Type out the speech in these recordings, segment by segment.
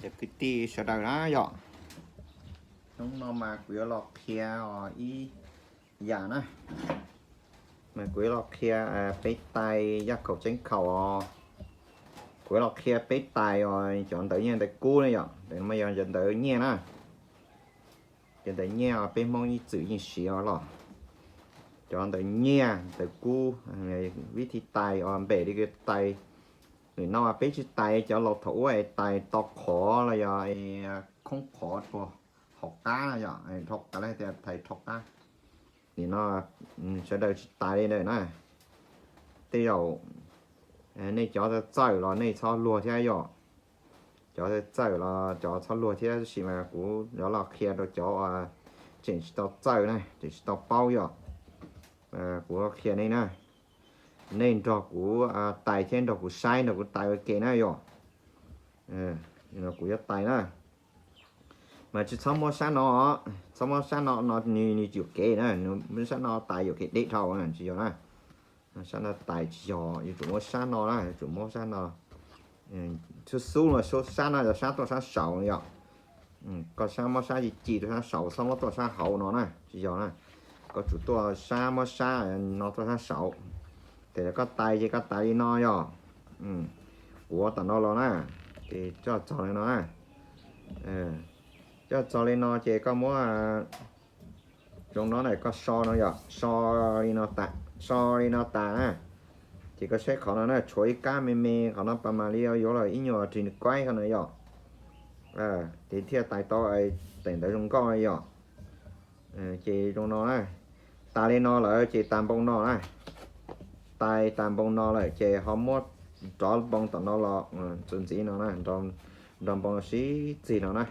Cov kwv tij sawv daws na yom, hnub no mas kuv yuav los qhia os ib yam na, mas kuv yuav los qhia peb tais yaj khaum tseeb khaum os. Kuv yuav los qhia peb tais os, cov ntawv nyiaj ntawv kub na yom, ntawv mas yog cov ntawv nyiaj na. Cov ntawv nyiaj os, peb Hmoob ib txwm yeej siv os los. Cov ntawv nyiaj ntawv kub, vib thi tais os, npem li tais. Nim no peb tsis tais cov laus thaum ub es tais tau qhov los yog khoob qhov rau hauv qab no yom, rau qab, thais rau qab. Nim no sawv daws tsis tais li ntawd na. Tej zaum nej cov txawj los nej txhob luag thiab yom. Cov txawj los cov txhob luag thiab, tab sis mas kuv yuav los qhia rau cov tseem tsis tau txawj na, tseem tsis tau paub yom. Kuv qhia nej na, nej nrog kuv tais thiab nrog kuv saib, nrog kuv tais ua ke na yom. Kuv yuav tais na, mas tsis txhob muab sab no, txhob muab sab no no nws yuam kev na, muab sab no tais yuam kev deb dhau, tsis yog na. Sab no tais tsis yog, yuav tsum muab sab no na, yuav tsum muab sab no. Xub xub no, sab no yog sab tuaj sab saud yom. Koj sab muab sab ci ci rau sab saud, txhob muab tuaj sab hauv no na, tsis yog na. Koj tsum tuaj sab, muab sab no tuaj sab saud. Ces koj tais ces koj tais li no yom. Kuv ua tom no los na, ces coj txog li no na. Coj txog li no ces koj muab zoo no na, koj so no yom, so li no tas, so li no tas na. Ces koj saib qhov no na, tshuav ib kab me me qhov no, pas mam li yuav los ib nyuag ris nws kaib qhov no yom. Ces thiaj tais tau tais ntawv zoo nkauj yom. Ces zoo no na, tas li no lawm ces tas npoo no na. Tais tas npoo no lawm ces ho muab rov npoo tom no los, txuas ntxiv no na, nrog npoo no sib txig no na.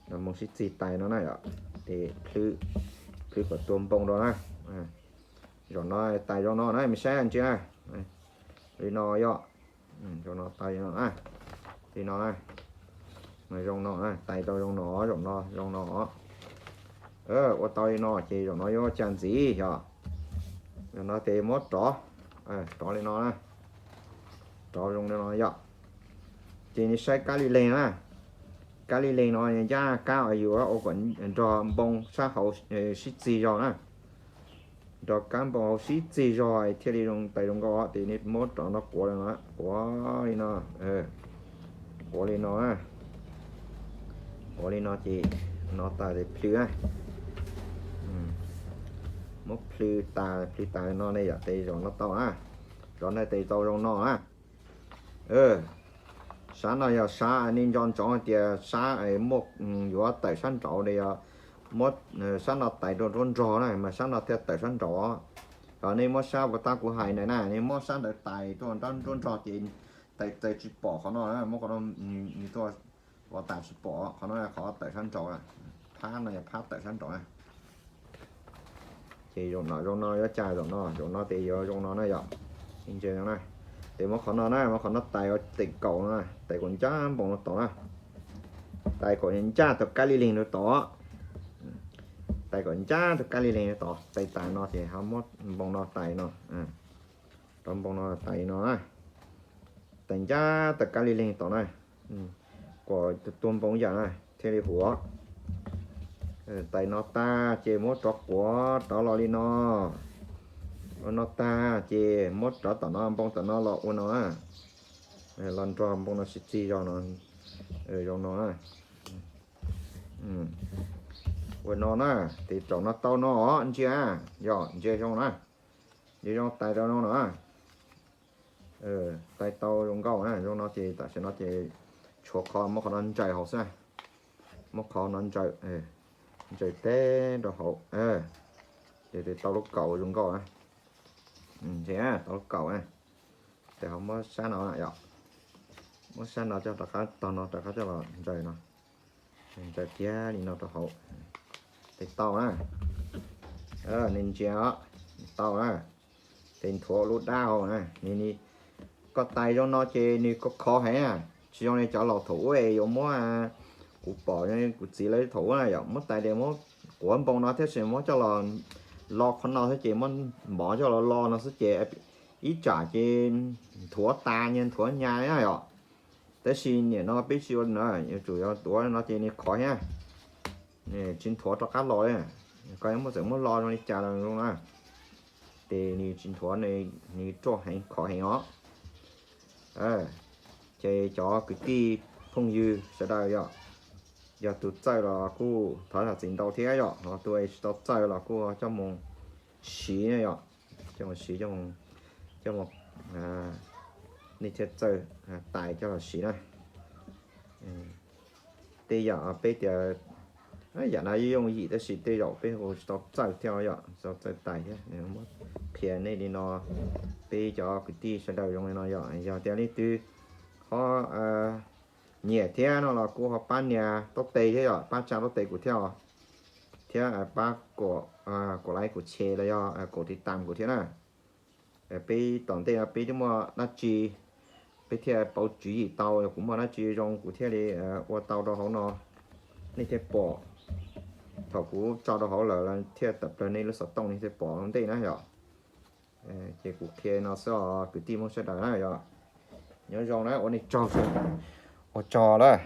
Nrog npoo sib txig tais no na yom, ces plhws kom tuag npoo rau na. Zaum no tais zoo no na, me saib ntsia na. Li no yom, zaum no tais li no na, li no na. Mas zoo no, tais tau zoo no, zaum no zoo no. Ua tau li no ces zaum no yuav ua cas ntxiv yom. Zaum no ces muab rov, rov li no na. Rov zoo li no yom. Ces nws saib kab li leeg na. Kab li leeg no ncaj kab uas yuav ua kom nrog npoo sab hauv sib txig zog na. Nrog kab npoo hauv sib txig zog thiaj li zoo tais zoo nkauj. Ces nws muab rov no quav li no, quav li no, quav li no na. Quav li no ces no tas ces plhws na. Muab plhws tas, plhws tas no ne yom, ces zaum no tau na. Zaum no ces tau zoo no na. Sab no yog sab nej nco ntsoov hais tias sab muaj, yuav tawm sab nraud ne yog muab sab no tais rau nruab nrog na mas sab no thiaj tawm sab nraud. Yog nej muab sab uas tab kuv hais ntawd na, nej muab sab ntawd tais rau nruab nrog ces tais tsis pom qhov no, muab qhov no nws tuaj ua tas tsis pom qhov no, qhov tawm sab nraud. Phab no yog phab tawm sab nraud na. Ces zaum no, zaum no yuav cas zaum no, zaum no ces yuav zoo no na yom. Ntsia na, ces muab qhov no na, muab qhov no tais ua tes kaum no, tais kaum ncaj npoo no tod na. Tais kaum ncaj tau kab li leeg rau tod. Tais kaum ncaj tau kab li leeg rau tod, tais tas no ces ho muab npoo no tais no. Rov npoo no tais no na. Tais ncaj tau kab li leeg tod na. Kom tuag npoo yam na thiaj li huv. Tais no tag ces muab rov quav rov los li no. Ua no tag ces muab rov tom no, npoo tom no los ua no na. Los nrog npoo no sib txig zog no. Zoo no na. Ua no na, ces zaum no tau no os, ntsia, yog ntsia zoo na. Ntsia zoo tais rau no na. Tais tau zoo nkauj na, zoo no ces tam sim no ces tshuav qhov muab qhov no ntsaws hauv xwb. Muab qhov no ntsaws, ntsaws teb rau hauv. Ces tau lub kaum zoo nkauj na. Tau lub kaum na. Ces ho muab sab no yom, muab sab no coj rov qab tog no rov qab coj los ntsaws no. Ntsaws kiag li no rau hauv. Ces tau na. Nej ntsia os, tau na. Ces nthuav lub dab hauv na. Koj tais zoo no ces nws khov khov heev na. Tsis zoo li cov laus thaum ub es yuav muab, kuv pom kuv txiv lawv thaum ub na yom, muab tais tias muab quav npoo no thiab sis muab coj los lo qhov no xwb ces muab mov coj los lo no xwb ces ib tsam ces nthuav tas nyag nthuav nyag na yom. Tab sis nim no peb tsis ua na, yuav tsum yog tuav no ces nws khov thiab, tsis nthuav rov qab los. Koj yuav muab txawm muab lo zoo li cas los zoo na, ces nws tsis nthuav, nws ruaj heev khov heev os. Ces cov kwv tij phooj ywg sawv daws yom, yog tus txawj los kuj thov zam txim ntau thiab yom, ho tus tsis tau txawj los kuj coj mus siv na yom, coj mus siv, coj mus, nej thiaj txawj tais coj los siv na. Tej yam peb tias yam no yooj yim tab sis tej zaum peb hu tsis tau txawj thiab yom, tsis tau txawj tais thiab. Muab qhia nej li no, peb cov kwv tij sawv daws zoo li no yom, yog tias leej twg ho nyiam thiab no los kuj ho pab nias taub tes thiab yom, pab tsa taub tes kuv thiab os, thiab pab kom laiv kuv tsheb los yog kom tiv tam kuv thiab na. Peb tom ntej no peb twb muaj dab tsi peb thiaj pauv tswv yim tau, kuv muaj dab tsi zoo kuv thiaj li ua tau rau hauv no, nej thiaj pom. Thaum kuv tso rau hauv lawm thiaj tawm plaws nej lub xov tooj nej thiaj pom ua ntej na yom. Ces kuv qhia no xwb os kwv tij Hmoob sawv daws na yom. Nyob zoo na, ua nej tsaug, ua tsaug lawm.